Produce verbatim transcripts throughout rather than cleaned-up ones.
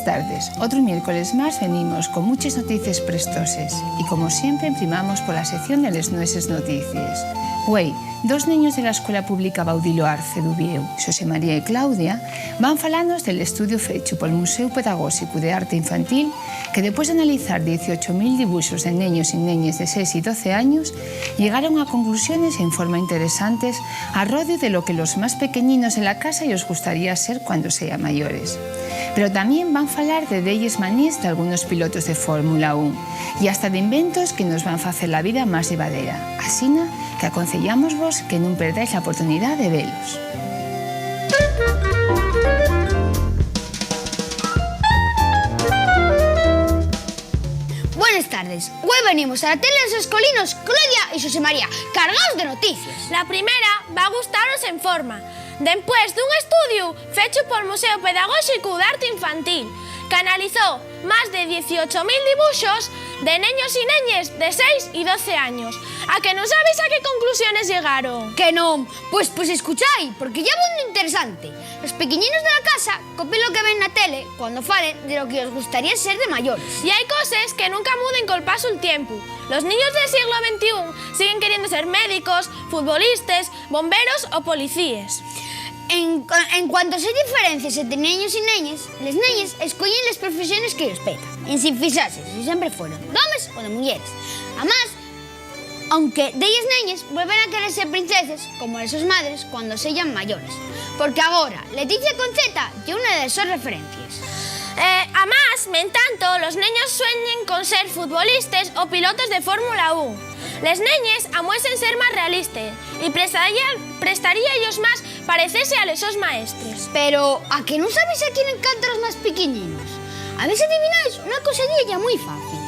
tardes. Otru miércoles más venimos con muches noticies prestoses y, como siempre, emprimamos pola sección de les nueses noticies. Güei, dos neños de la Escuela Pública Baudilio Arce d'Uviéu, Xosé María y Claudia, van falanos del estudiu fechu pol Museu Pedagóxicu de Arte Infantil, que, depués d'analizar dieciocho mil dibuxos de neños y neñes de seis y doce años, llegaron a conclusiones en forma interesantes a rodiu de lo que los más pequeñinos de la casa yos gustaría ser cuando sean mayores. Pero tamién van falar de delles maníes d'algunos pilotos de Fórmula un y hasta d'inventos que nos van facer la vida más llevadera. Asina que aconseyámosvos que nun perdáis la oportunidá de velos. Buenas tardes. Güei venimos a la tele los escolinos Claudia y Xosé María, cargaos de noticies. La primera va gustaros en forma. Dempués d'un estudiu fechu pol Museu Pedagóxicu d'Arte Infantil, qu'analizó más de dieciocho mil dibuxos de neños y neñes de seis y doce años, ¿a que nun sabéis a qué conclusiones llegaron? Que non. Pues, pues escuchai, porque ye abondo interesante. Los pequeñinos de la casa copien lo que ven na tele cuando falen de lo que yos gustaría ser de mayores. Y hai coses que nunca muden col pasu'l tiempu. Los niños del sieglu ventiún siguen queriendo ser médicos, futbolistes, bomberos o policíes. En, en cuanto a les diferencies ente neños y neñes, les neñes escoyen les profesiones que yos peta, ensin fixase si siempre fueron d'homes o de muyeres. Amás, aunque delles neñes vuelven a querer ser princeses como les sos madres cuando seyan mayores, porque agora Leticia Conceta ye una de les sos referencies. Eh, amás, mentanto, los neños sueñen con ser futbolistes o pilotos de Fórmula un. Les neñes amuesen ser más realistes y prestaría, prestaríayos más parecese a les sos maestres. Pero, ¿a que nun sabéis a quién encantan los más piquiñinos? A ver si adivináis una cosa, ye ya mui fácil.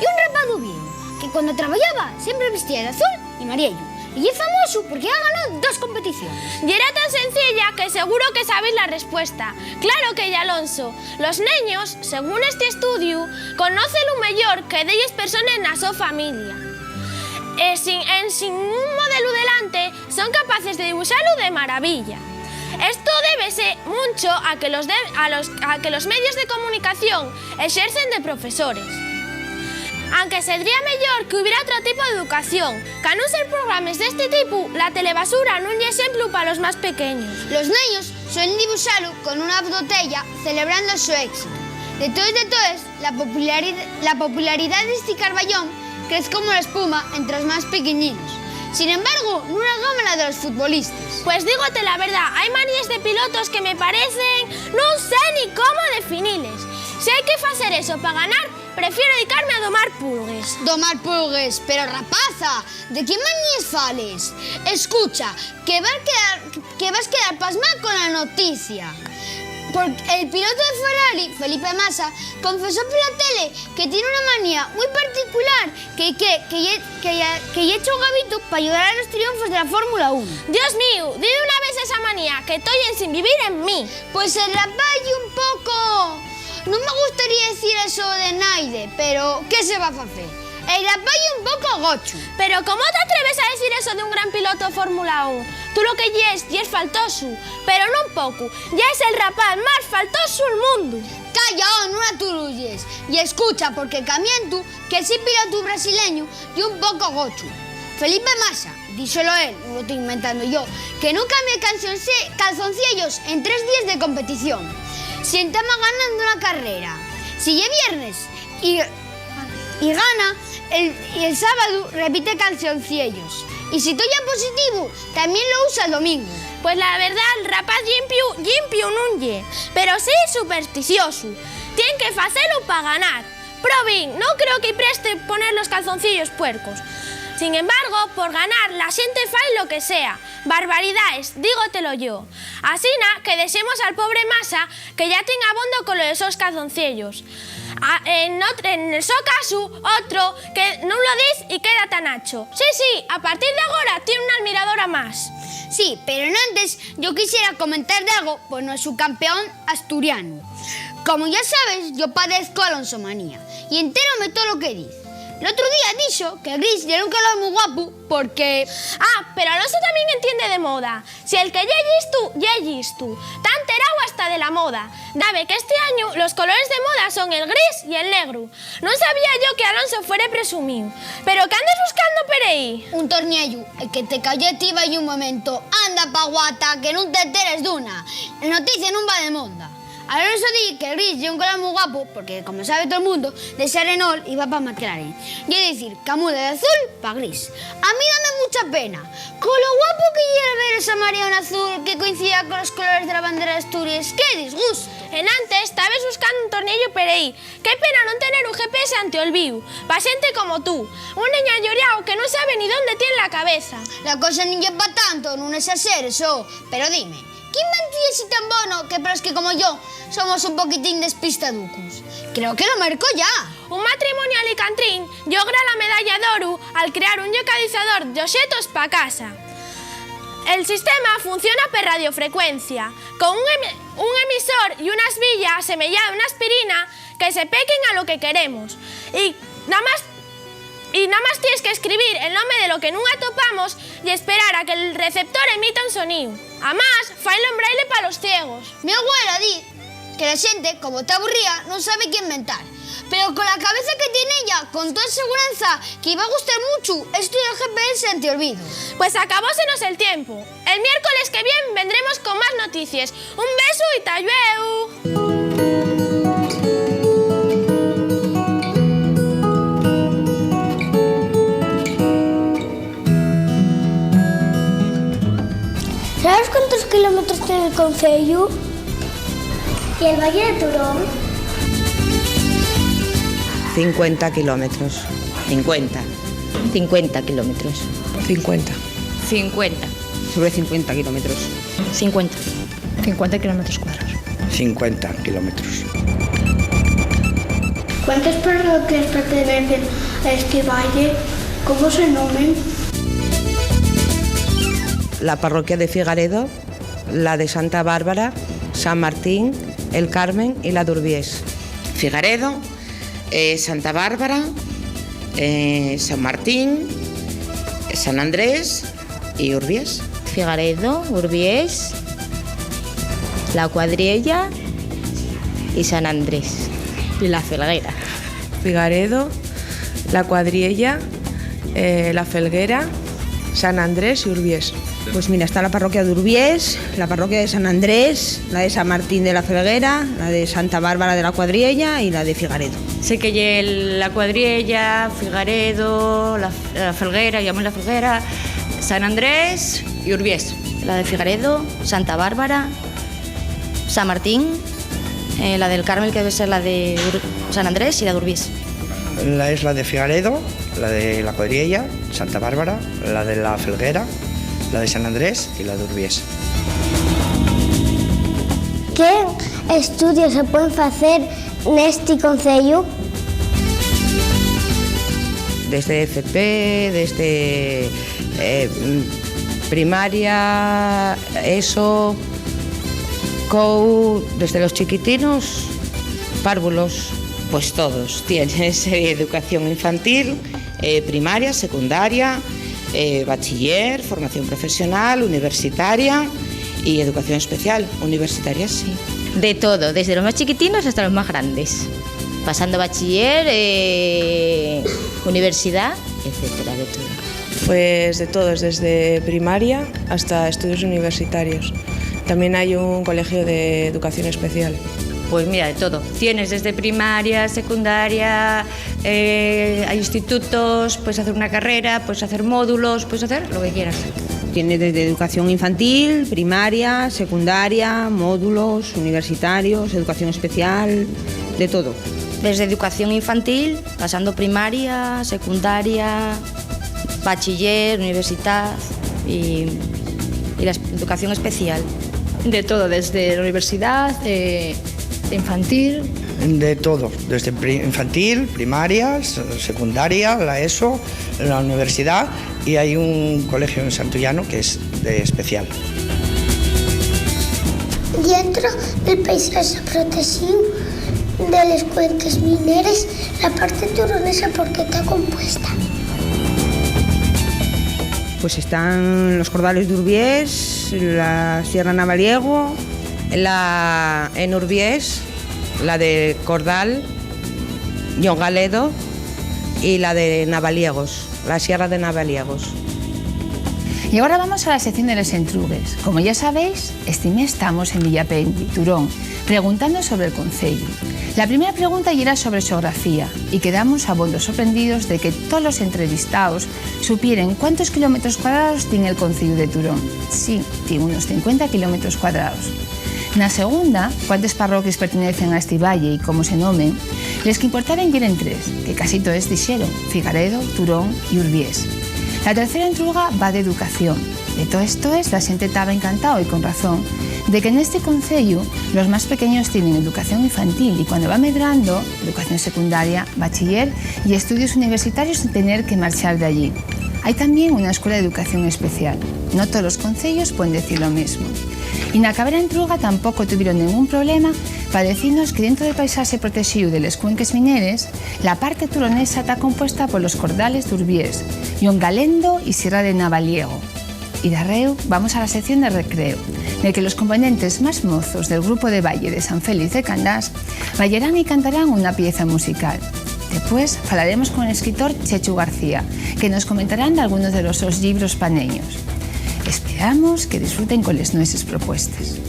Ye un rapaz d'Uviéu que, cuando trabayaba, siempre vistía d'azul y mariellu, y ye famosu porque ya ganó dos competiciones. Yera tan sencilla que seguro que sabéis la respuesta. Claro que ye Alonso. Los neños, según esti estudiu, conócelu meyor que delles persones na so familia. E sin, ensin un modelu delante, son capaces de dibuxalu de maravilla. Esto débese muncho a que los de, a los, a que los medios de comunicación exercen de profesores. Anque sedría meyor que hubiera otro tipo d'educación, ca nun ser programes d'esti tipu, la telebasura nun ye exemplu pa los más pequeños. Los neños suelen dibuxalu con una botella celebrando su éxito. De toes, de toes, la populari-, la popularidá d'esti carbayón crez como la espuma entre los más piquiñinos. Sin embargo, nun algaman la de los futbolistes. Pues dígote la verdá, hai maníes de pilotos que me parecen, nun sé ni cómo definiles. Si hai que facer eso pa ganar, prefiero dedicarme a domar pulgues. Domar pulgues, pero rapaza, ¿de qué maníes fales? Escucha, que vas quedar, que vas quedar pasmá con la noticia. Porque el piloto de Ferrari, Felipe Massa, confesó pola tele que tien una manía mui particular, que, que, que ye, que ye, que ye echa un gabitu p'ayudar a los triunfos de la Fórmula un. Dios míu, di d'una vez esa manía, que toi ensin vivir en mí. Pues el rapaz ye un poco... Nun me gustaría dicir eso de naide, pero ¿qué se va facer? El rapaz ye un poco gochu. Pero ¿cómo t'atreves a dicir eso d'un gran piloto Fórmula un? Tú lo que yes, yes faltosu, pero nun poco. Yes el rapaz más faltosu'l mundu. Calla, oh, nun aturulles. Y escucha, porque camientu que esi pilotu brasileñu ye un poco gochu. Felipe Massa, díxolo él, nun lo toi inventando yo, que nun cambia calzonce-, calzonciellos en tres díes de competición. Si entama ganando una carrera, si ye viernes y, y gana, el, y el sábadu repite calzonciellos. Y si toi a positivu, tamién lo usa el domingu. Pues la verdá, el rapaz llimpiu, llimpiu nun ye, pero sí supersticiosu. Tien que facelu pa ganar. Probín, non creo que-y preste poner los calzonciellos puercos. Sin embargo, por ganar, la xente fai lo que sea. Barbaridaes, dígotelo yo. Asina que dexemos al pobre Massa, que ya tien abondo con lo de sos calzonciellos. A, en ot-, en el so casu, otro que nun lo diz y queda tan acho. Sí, sí, a partir d'agora tien una almiradora más. Sí, pero enantes yo quisiera comentar dalgo pol nuesu campeón asturianu. Como ya sabes, yo padezco alonsomanía y entéronme tolo que diz. L'otru día dixo que gris yera un color mui guapu porque... Ah, pero Alonso tamién entiende de moda. Si el que ye llistu, ye llistu. Ta enteráu a Hasta de la moda. Dabe que este añu los colores de moda son el gris y el negru. Non sabía yo que Alonso fuere presumíu. Pero, ¿qué andes buscando per ehí? Un torniellu, el que te cayó a ti vai un momento. Anda pa guata, que nun te enteres d'una. La noticia nun va de moda. Alonso di que el gris ye un color mui guapo porque, como sabe tol mundu, de Xarenol iba pa McLaren. Ye dicir, cambió de azul pa gris. A mí dame mucha pena. Con lo guapo que yera ver esa marea en azul que coincidía con los colores de la bandera d'Asturies, ¡qué disgustu! Enantes tabes buscando un torniellu per ehí. Qué pena non tener un G P S antiolvíu, pa xente como tú, un neñu ayoríao que nun sabe ni dónde tien la cabeza. La cosa nun ye pa tanto, nun esaxeres, ho. Pero dime, ¿quién inventó esi tan bono que pa los que como yo somos un poquitín despistaducos? Creo que lo merco ya. Un matrimonio alicantrín llogra la medalla d'oru al crear un llocalizador d'oxetos pa casa. El sistema funciona per radiofrecuencia, con un emi-, un emisor y una esbilla asemeyada a una aspirina que se pequen a lo que queremos. Y namás, y namás tienes que escribir el nome de lo que nun atopamos y esperar a que el receptor emita un soníu. Amás, failo en braille pa los ciegos. Mi abuela di que la xente, como ta aburría, nun sabe qué inventar. Pero cola cabeza que tien ella, con toda seguranza que-y va gustar muchu esto del G P S antiolvidu. Pues acabósenos el tiempu. El miércoles que vien vendremos con más noticies. Un besu y ta llueu. ¿Sabes cuántos kilómetros tiene el conceyu? ¿Y el Valle de Turón? Cincuenta kilómetros. Cincuenta. Cincuenta kilómetros. Cincuenta. Cincuenta. Sobre cincuenta kilómetros. Cincuenta. Cincuenta kilómetros cuadrados. Cincuenta kilómetros. ¿Cuántas parroquias pertenecen a este valle? ¿Cómo se nomen? La parroquia de Figaredo, la de Santa Bárbara, San Martín, El Carmen y la d'Urbiés. Figaredo, eh, Santa Bárbara, eh, San Martín, San Andrés y Urbiés. Figaredo, Urbiés, La Cuadriella y San Andrés. Y La Felguera. Figaredo, La Cuadriella, eh, La Felguera, San Andrés y Urbiés. Pues mira, está la parroquia d'Urbiés, la parroquia de San Andrés, la de San Martín de la Felguera, la de Santa Bárbara de la Cuadriella y la de Figaredo. Sé que ye La Cuadriella, Figaredo, La, La Felguera, llamo La Felguera, San Andrés y Urbiés. La de Figaredo, Santa Bárbara, San Martín, eh, la del Carmel, que debe ser la de Ur-, San Andrés, y la d'Urbiés. La es la de Figaredo, la de La Cuadriella, Santa Bárbara, la de La Felguera, la de San Andrés y la d'Urbiés. ¿Qué estudios se pueden facer nesti conceyu? Desde F P, desde, eh, primaria, eso, cou, desde los chiquitinos, párvulos. Pues todos. Tienes, eh, educación infantil, eh, primaria, secundaria, eh, bachiller, formación profesional, universitaria y educación especial. Universitaria, sí. De todo, desde los más chiquitinos hasta los más grandes, pasando bachiller, eh, universidad, etcétera, de todo. Pues de todos, desde primaria hasta estudios universitarios. También hay un colegio de educación especial. Pues mira, de todo. Tienes desde primaria, secundaria, eh, hay institutos, puedes hacer una carrera, puedes hacer módulos, puedes hacer lo que quieras. Tiene desde educación infantil, primaria, secundaria, módulos universitarios, educación especial, de todo. Desde educación infantil, pasando primaria, secundaria, bachiller, universidad y, y la es-, educación especial. De todo, desde la universidad, eh, infantil. De todo, desde pri-, infantil, primaria, s-, secundaria, la ESO, la universidad, y hay un colegio en Santullano que es de especial. Dientro del paisaxe protexíu de les cuenques mineres, la parte turonesa, ¿por qué ta compuesta? Pues están los cordales d'Urbiés, la Sierra Navaliego, La en Urbiés, la de Cordal, Ñongaledo y la de Navaliegos, la Sierra de Navaliegos. Y agora vamos a la sección de les entrugues. Como ya sabéis, esti mes tamos en Villapendi, Turón, preguntando sobre el conceyu. La primera pregunta yera sobre xeografía, y quedamos abondo sorprendidos de que tolos entrevistaos supieren cuántos kilómetros cuadraos tien el conceyu de Turón. Sí, tien unos cincuenta kilómetros cuadraos. Na segunda, cuántes parroquies pertenecen a esti valle y cómo se nomen, les qu'importaben yeren tres, que casi toes dixeron: Figaredo, Turón y Urbiés. La tercera entruga va d'educación. De toes, toes, la xente taba encantao, y con razón, de que nesti conceyu los más pequeños tienen educación infantil y, cuando va medrando, educación secundaria, bachiller y estudios universitarios sin tener que marchar d'allí. Hai tamién una escuela d'educación especial. No tolos conceyos puen decir lo mesmo. Y na cabera entruga tampoco tuvieron nengún problema pa decinos que, dentro del paisaxe protexíu de les cuenques mineres, la parte turonesa ta compuesta polos cordales d'Urbiés, Llongalendo y Sierra de Navaliego. Y darréu vamos a la sección de recreo, nel que los componentes más mozos del grupo de baile de San Félix de Candás bailarán y cantarán una pieza musical. Depués falaremos con el escritor Chechu García, que nos comentarán dalgunos de los sos llibros pa neños. Esperamos que disfruten con les nueses propuestes.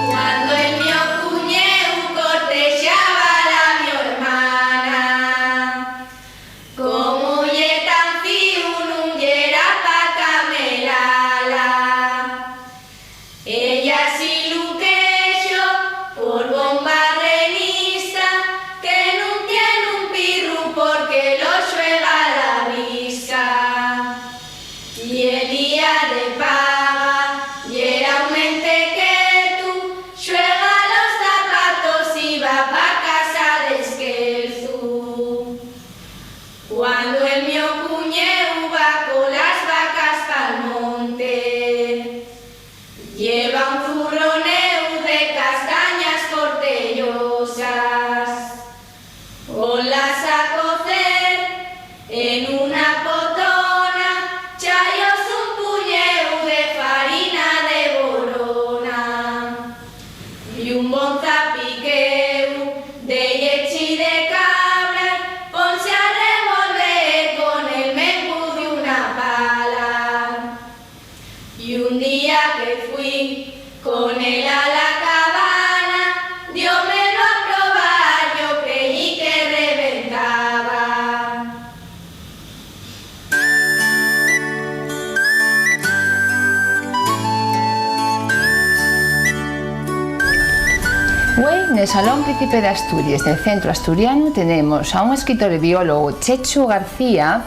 Cuando el mio cuñeu cortexaba a la mio hermana, como ye tan fíu, nun yera pa camelala. Ella si lu quexo por bon barrenista, que nun tien un pirru porque lo xuega la brisa. Y el día de paga yera un mentequetu, xuega los zapatos y va pa casa desquelzu. Cuando el mio cuñeu va con las vacas pa'l monte, lleva un furroneu de castañas corteyosas, ponlas a cocer en una potona, cha-yos un puñeu de farina de borona y un bon zapiqueu de llechi de cabra, ponse a revolver con el mencu d'una pala. Y un día que fui con él a la cabana, diómelo a probar, yo creí que reventaba. Güei, nel Salón Príncipe d'Asturies del Centru Asturianu, tenemos a un escritor y biólogu, Chechu García,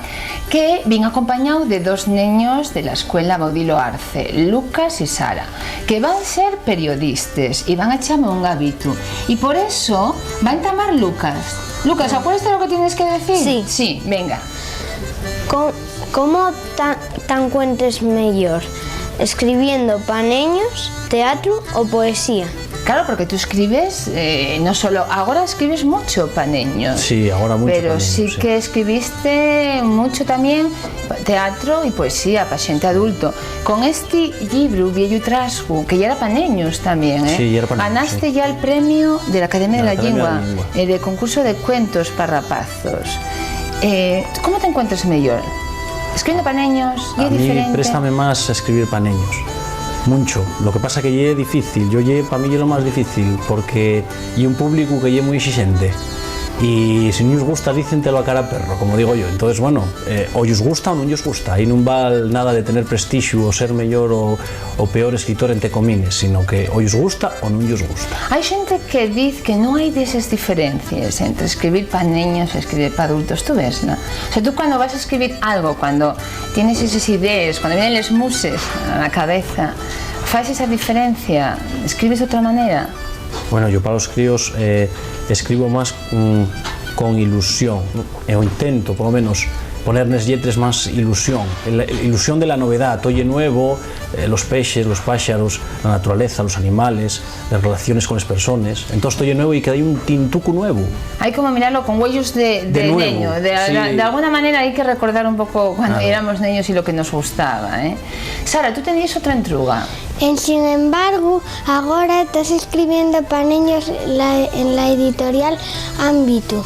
que vien acompañáu de dos neños de la Escuela Baudilio Arce, Lucas y Sara, que van ser periodistes y van a echame un gabitu. Y por eso va a entamar Lucas. Lucas, ¿acuerdas de lo que tienes que decir? Sí. Sí, venga. Co-, ¿cómo ta-, t'encuentres meyor? ¿Escribiendo pa neños, teatru o poesía? Claro, porque tú escribes, eh, no solo, agora escribes mucho pa neños. Sí, agora mucho pa neños, sí. Pero sí que escribiste mucho también teatro y poesía pa xente adulto. Con esti llibru, Viellu Trasgu, que yera pa neños también, ¿eh? Sí, yera pa neños, sí. Ganaste ya el premio de la Academia de la Llingua, eh, del concurso de cuentos pa rapazos. Eh, ¿cómo t'encuentres meyor? ¿Escribiendo pa neños? ¿Ye diferente? A mí préstame más escribir pa neños. Muncho. Lo que pasa que ye difícil. Yo ye, pa mí ye lo más difícil, porque ye un públicu que ye mui exixente. Y si nun-yos gusta, dícentelo a cara perro, como digo yo. Entonces, bueno, eh, o-yos gusta o nun-yos gusta. Ahí nun val nada de tener prestixu o ser meyor o, o peor escritor, ente comines, sino que o-yos gusta o nun-yos gusta. Hai xente que diz que nun hai deses diferencies entre escribir pa neños y escribir pa adultos. ¿Tú ves, no? O sea, tú cuando vas a escribir algo, cuando tienes eses idees, cuando vienen les muses a la cabeza, ¿fais esa diferencia? ¿Escribes d'otra manera? Bueno, yo pa los críos, eh, escribo más, mm, con ilusión, ¿no? E o intento, por lo menos, Poner nes lletres más ilusión, el- ilusión de la novedá, todo ye nuevo, eh, los pexes, los páxaros, la naturaleza, los animales, les relaciones con les persones. Entós, todo ye nuevo y queda un tintucu nuevu. Hai como miralo con güeyos de, de De nuevo, neño. De, sí. De alguna manera hai que recordar un poco cuando Claro. éramos neños y lo que nos gustaba, ¿eh? Sara, tú tenías otra entruga. En sin embargo, agora estás escribiendo pa neños la- en la editorial Ámbito.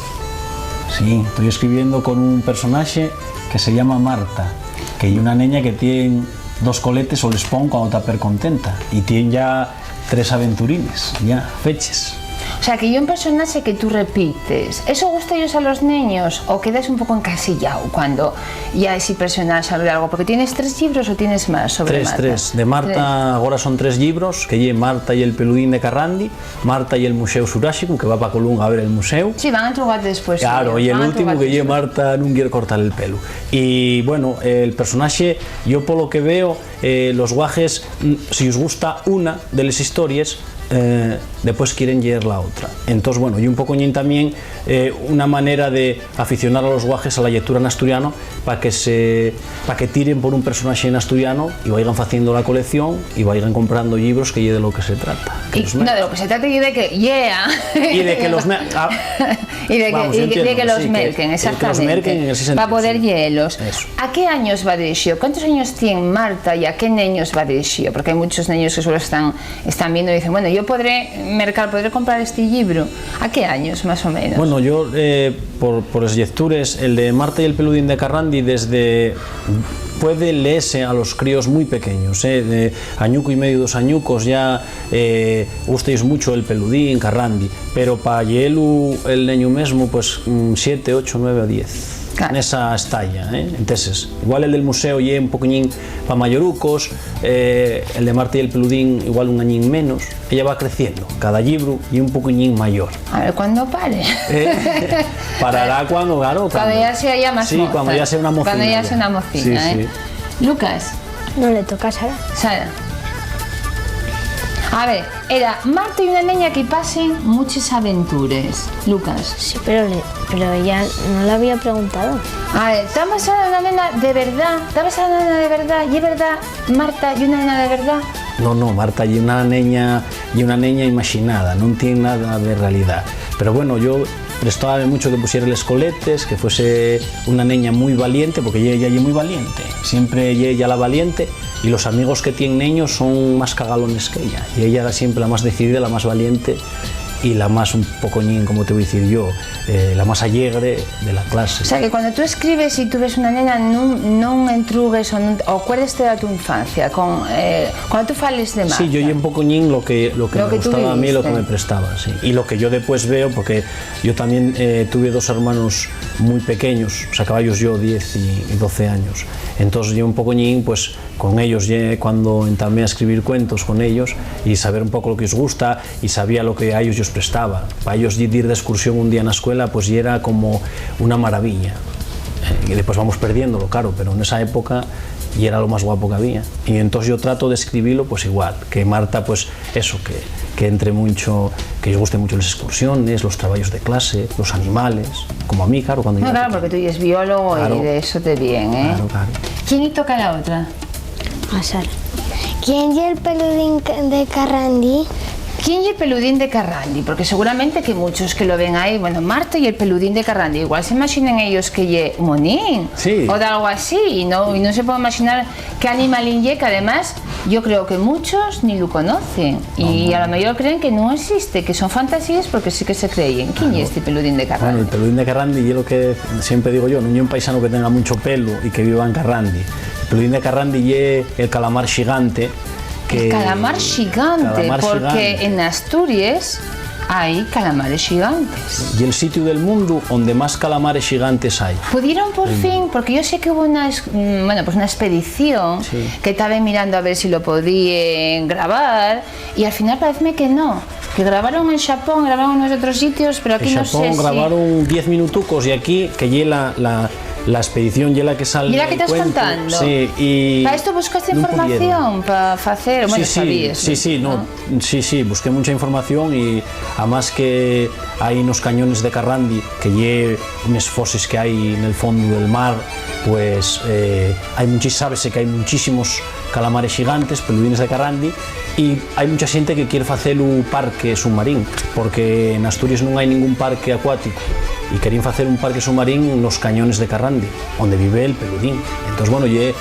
Sí, estoy escribiendo con un personaje que se llama Marta, que ye una neña que tien dos coletes o les pon cuando ta percontenta, y tien ya tres aventurines, ya, feches. O sea, que ye un personaxe que tú repites. ¿Eso gusta ellos a los neños o quedas un poco encasillao cuando ya esi personaxe a lo largo? Porque tienes tres llibros o tienes más sobre Tres, Marta. tres. De Marta, Tres. Agora son tres llibros, que ye Marta y el peludín de Carrandi, Marta y el Museu Xuráxicu, que va pa Colunga a ver el museu. Sí, van a entrugar después, Claro, sí, y el van a último entrugar que ye después. Marta nun quiere cortar el pelu. Y, bueno, el personaxe, yo polo que veo, eh, los guajes, mm, si os gusta una de les histories, eh, después quieren lleer la otra. Entós, bueno, y un poco ñin también, eh, una manera de aficionar a los guajes a la lectura en asturiano pa que se, pa que tiren por un personaxe en asturiano y vayan faciendo la colección y vayan comprando libros, que ye de lo que se trata. Que Y, los no, de merquen. Lo que se trata ye de que, yeah. Y de que los me- ah, Y de que, vamos, yo y de entiendo, que los sí, que- merquen, que los exactamente, merquen en ese sentido, pa poder sí. Lleelos. Eso. ¿A qué años va dirixío? ¿Cuántos años tien Marta y a qué neños va dirixío? Porque hai muchos neños que solo están, están viendo y dicen, bueno, yo podré mercar, podré comprar este libro. ¿A qué años, más o menos? Bueno, yo, eh, por, por les llectures, el de Marta y el peludín de Carrandi, desde, puede leerse a los críos muy pequeños, eh, de añuco y medio, dos añucos, ya, eh, gusta-yos mucho el peludín, Carrandi, pero pa lleelu el neñu mesmo, pues, mm, siete, ocho, nueve o diez. Claro. Nesa estalla, eh. Entonces, igual el del museo ye un poquiñín pa mayorucos, eh, el de Marta y el peludín igual un añín menos. Ella va creciendo, cada llibru ye un poquiñín mayor. A ver cuándo pare. Eh, parará cuando, claro, Cuando cuando ya sea ya más Sí, moza. Cuando ya sea una mocina Cuando ya ya. Sea una mocina, Sí, ¿eh? Sí. Lucas. No, le toca a Sara. Sara. A ver, era Marta y una neña que pasen muchas aventuras. Lucas. Sí, pero, le- pero ella no le había preguntado. A ver, ¿ta basada en una nena de verdad? ¿Ta basada en una nena de verdad? ¿Y es verdad, Marta, y una nena de verdad? No, no, Marta ye una neña, ye una neña imaxinada, nun tien nada de realidá. Pero bueno, yo prestábame mucho que pusiera les coletes, que fuese una neña mui valiente, porque ye- ella ye mui valiente, siempre ye ella la valiente, y los amigos que tien neños son más cagalones que ella, y ella era siempre la más decidida, la más valiente, y la más un pocoñín, como te voy a decir yo, eh, la más allegre de la clase. O sea, que cuando tú escribes y tú ves una nena, nun, nun entrugues o, nun, o acuérdeste de tu infancia, con, eh, cuando tú fales de Marta. Sí, yo ye un pocoñín lo que, lo que Lo me que tú gustaba a mí, lo que viviste. Me prestaba, sí. Y lo que yo después veo, porque yo también, eh, tuve dos hermanos muy pequeños, o sea, caballos yo, diez y, y doce años. Entonces yo un pocoñín, pues, con ellos ye cuando entamé a escribir cuentos con ellos y saber un poco lo que os gusta y sabía lo que a ellos os prestaba. Pa ellos dir d'excursión un día na escuela, pues, yera como una maravilla. Eh, y después vamos perdiéndolo, claro, pero en esa época yera lo más guapo que había. Y entonces yo trato de escribirlo, pues, igual, que Marta, pues, eso, que, que entre mucho, que os guste mucho las excursiones, los trabajos de clase, los animales, como a mí, claro, cuando No, yo era claro, pequeño. Porque tú eres biólogo Claro. Y de eso te bien, ¿eh? Claro, claro. ¿Quién y toca la otra? A Sara. ¿Quién ye el peludín ca- de Carrandi? ¿Quién ye el peludín de Carrandi? Porque seguramente que muchos que lo ven ahí, bueno, Marta y el peludín de Carrandi, igual se imaginen ellos que ye un monín Sí. O de algo así, y no, y no se puede imaginar qué animalín ye, que además yo creo que muchos ni lo conocen, y No, no. A lo mejor creen que no existe, que son fantasías, porque sí que se creyen. ¿Quién Claro. Ye este peludín de Carrandi? Bueno, el peludín de Carrandi ye lo que siempre digo yo, nun ye un paisano que tenga mucho pelo y que viva en Carrandi. El peludín de Carrandi ye el calamar xigante. Que El calamar xigante, calamar porque xigante. En Asturias hay calamares gigantes. Y el sitio del mundo donde más calamares gigantes hay. Pudieron por Del fin, mundo. Porque yo sé que hubo una, es- mm, bueno, pues una expedición Sí. Que estaba mirando a ver si lo podían grabar y al final parece que no. Que grabaron en Japón, grabaron en unos otros sitios, pero aquí En no Japón sé si grabaron diez minutucos y aquí, que ye la, la, La expedición ye la que sal. ¿Y la que estás contando? Sí, y. ¿Para esto buscaste información? ¿Para hacer? Bueno, sí, sí, sabías, sí, sí, no, sí, sí, busqué mucha información y además que hay unos cañones de Carrandi, que ye unes foses que hay en el fondo del mar, pues eh, hay muchis, sabes que hay muchísimos calamares gigantes, peludines de Carrandi, y hay mucha gente que quiere facer un parque submarín, porque en Asturias no hay ningún parque acuático, y querían facer un parque submarín en los cañones de Carrandi, donde vive el peludín. Entonces, bueno, ye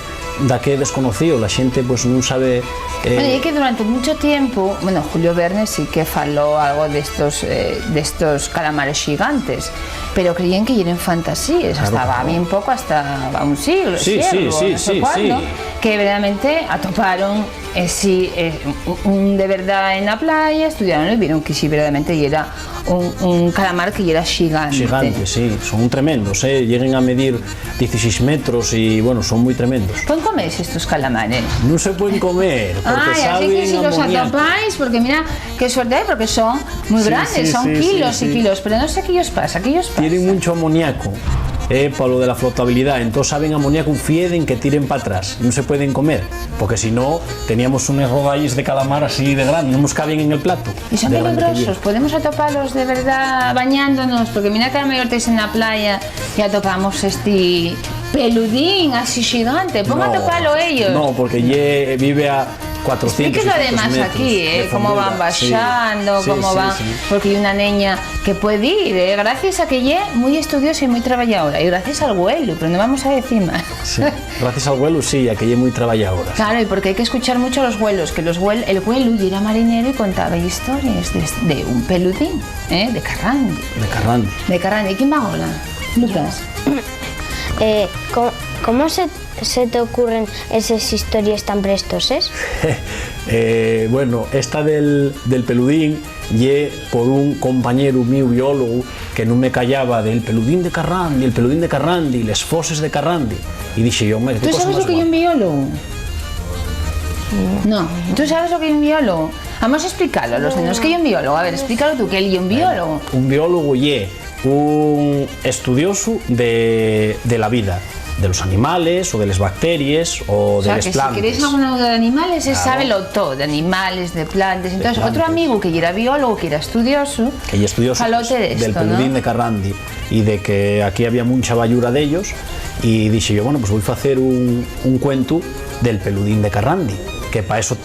daqué desconocío, la xente, pues, nun sabe, eh. Bueno, y que durante mucho tiempo, bueno, Julio Verne sí que faló algo de estos, eh, de estos calamares gigantes, pero creían que eran fantasías, claro, hasta va bien poco, hasta va un siglo, sí, sí, sí, no sé sí, cuándo, sí, que verdaderamente atoparon, eh, sí, eh, un, un de verdad en la playa, estudiaron y vieron que sí, verdaderamente, y era un, un calamar que yera xigante. Xigante, sí, son tremendos, eh, lleguen a medir dieciséis metros y, bueno, son muy tremendos. ¿Pueden comerse estos calamares? No se pueden comer, porque saben a amoníaco. Ay, así que si los atopáis, porque mira qué suerte hay, porque son muy grandes, son kilos y kilos, pero no sé qué ellos pasa, qué ellos pasa. Tienen mucho amoníaco, eh, para lo de la flotabilidad, entonces saben a amoníaco, un fieden que tiren para atrás, no se pueden comer, porque si no, teníamos unos rodalles de calamar así de grande, no nos cabían en el plato. Y son peligrosos, podemos atopalos de verdad bañándonos, porque mira que a lo mejor estáis en la playa y atopamos este peludín así gigante. ¿Pueden atopalo ellos? No, porque ye, vive a cuatrocientos y tantos metros de profundidad. Explíquelo además aquí, ¿eh? Cómo van bajando, cómo van, porque hay una niña que puede ir, ¿eh? Gracias a que ye muy estudiosa y muy trabajadora, y gracias al güelu, pero no vamos a decir más. Sí. Gracias al güelu, sí, a que ye muy trabayadora. Claro, y porque hay que escuchar mucho a los güelos, que los güel-, el güelu yera marinero y contaba historias de, de un peludín, ¿eh? De Carrandi. De Carrandi. De Carrandi. ¿Y quién va ahora? Lucas. Eh, ¿cómo, cómo se, se te ocurren esas historias tan prestoses? Eh, bueno, esta del, del peludín ye por un compañeru míu biólogu que nun me callaba del peludín de Carrandi, el peludín de Carrandi, les foses de Carrandi. Y dixe yo, "Hombre, ¿tú sabes lo que ye un biólogu?" No. ¿Tú sabes lo que ye un biólogu? Vamos a explicarlo a los nenos. ¿Qué ye un biólogu? A ver, explícalo tú, ¿qué ye un biólogu? Un biólogu ye un estudiosu de, de la vida, de los animales, o de les bacteries, o de les plantes. O sea, que si queréis alguna duda de animales, él sabe lo todo, de animales, de plantes. Entonces, otro amigo que yera biólogu, que yera estudiosu, que ye estudiosu, falote de del esto, ¿no? Peludín de Carrandi, y de que aquí había muncha bayura d'ellos, y dixe yo, "Bueno, pues voy a hacer un, un cuentu del peludín de Carrandi", que pa eso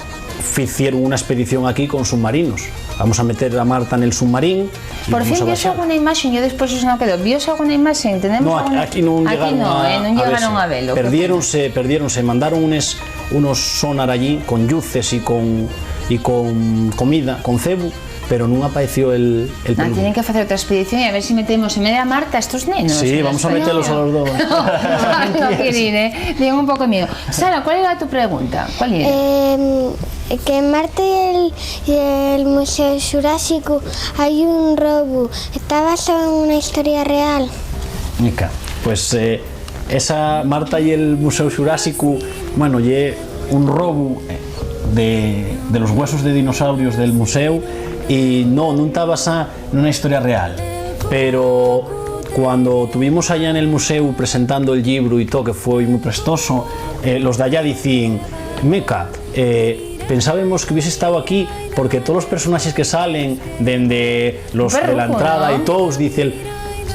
ficieron una expedición aquí con submarinos. Vamos a meter a Marta nel submarín y vamos a baixar. Por fin viose alguna imaxe, yo después eso no quedó. ¿Viose alguna imaxe? ¿Tenemos alguna? No, aquí, aquí nun llegaron a, eh, nun llegaron a velo. Perdiéronse, perdiéronse. Mandaron unes, unos sonar allí con lluces y con, y con comida, con cebu, pero nun apareció el, el peludín. Tienen que hacer otra expedición y a ver si metemos en medio a Marta a estos nenos. Sí, vamos a meterlos a los dos. No, no quieren, ¿eh? Tienen un poco de miedo. Sara, ¿cuál era tu pregunta? ¿Cuál era? Em, que en Marta y el, y el Museo Xurásico hay un robo. ¿Está basado en una historia real? Mica, pues, eh, esa Marta y el Museo Xurásico, bueno, ye un robo, eh, de, de los huesos de dinosaurios del museo, y no, nun ta basá nuna historia real. Pero cuando tuvimos allá en el museu presentando el llibru y todo, que fue muy prestoso, eh, los de allá dicían, "Meca, eh, pensábemos que hubiese estado aquí porque todos los personajes que salen dende los de la entrada y todos, dicen,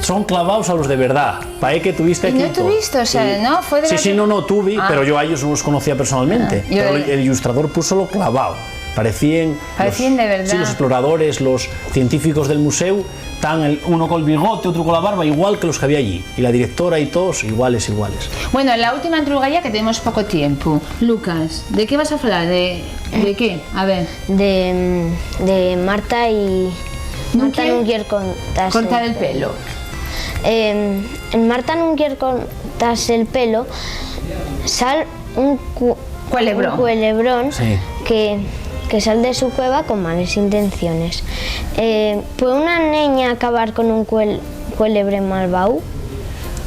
son clavaos a los de verdad. Paé que tuviste aquí y todo". ¿Y no tuviste? O sea, eh, ¿no? Fue de la... Sí, sí, no, no, tuve, pero yo a ellos no los conocía personalmente. Ah, yo... Pero el, el ilustrador puso lo clavao. Parecían los, parecían de verdad. Sí, los exploradores, los científicos del museu, tan el, uno col bigote, otro con la barba, igual que los que había allí. Y la directora y todos, iguales, iguales. Bueno, la última entruga ya, que tenemos poco tiempo. Lucas, ¿de qué vas a hablar? ¿De, de qué? A ver. De, de Marta y... Marta nun quier cortar el pelo. Em, en Marta nun quier cortarse el pelo, sal un cu-, cuelebrón, un cuelebrón, sí, que, que sal de su cueva con males intenciones. Eh, ¿puede una neña acabar con un cuel-, cuelebre malvao?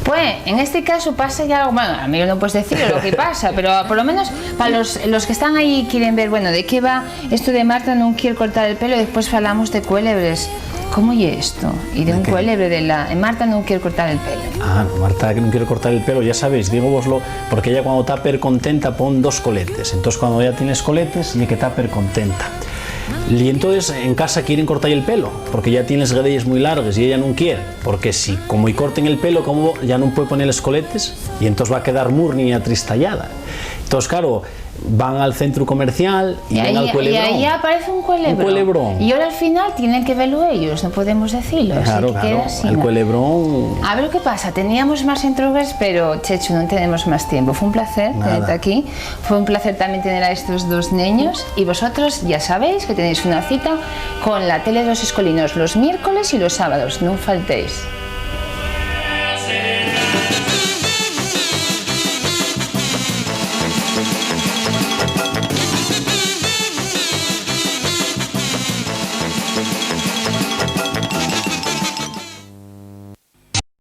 Pues, en este caso pasa ya algo, bueno, a mí no puedes decir lo que pasa, pero por lo menos para los, los que están ahí y quieren ver, bueno, de qué va esto de Marta nun quier cortar el pelo, después falamos de cuélebres. ¿Cómo ye esto? Y de un cuélebre de la... Marta nun quier cortar el pelo. Ah, no, Marta que nun quier cortar el pelo, ya sabéis, dígovoslo, porque ella cuando ta percontenta pon dos coletes. Entós, cuando ya tien les coletes, ye que ta percontenta. Y entós, en casa quieren cortar el pelo, porque ya tien les guedeyes mui largues y ella nun quier, porque si, como y corten el pelo, como ya nun puede poner les coletes, y entós va quedar murnia, atristallada. Entós, claro, van al centru comercial y, y ven al cuelebrón. Y ahí aparece un cuelebrón. Un cuelebrón. Y ahora al final tienen que verlo ellos, no podemos decirlo. Claro, así que claro, queda así, el ¿no? Cuelebrón. A ver lo que pasa, teníamos más intrugues, pero Chechu, no tenemos más tiempo. Fue un placer tenerte aquí. Fue un placer también tener a estos dos niños. Y vosotros ya sabéis que tenéis una cita con la tele de los escolinos los miércoles y los sábados. No faltéis.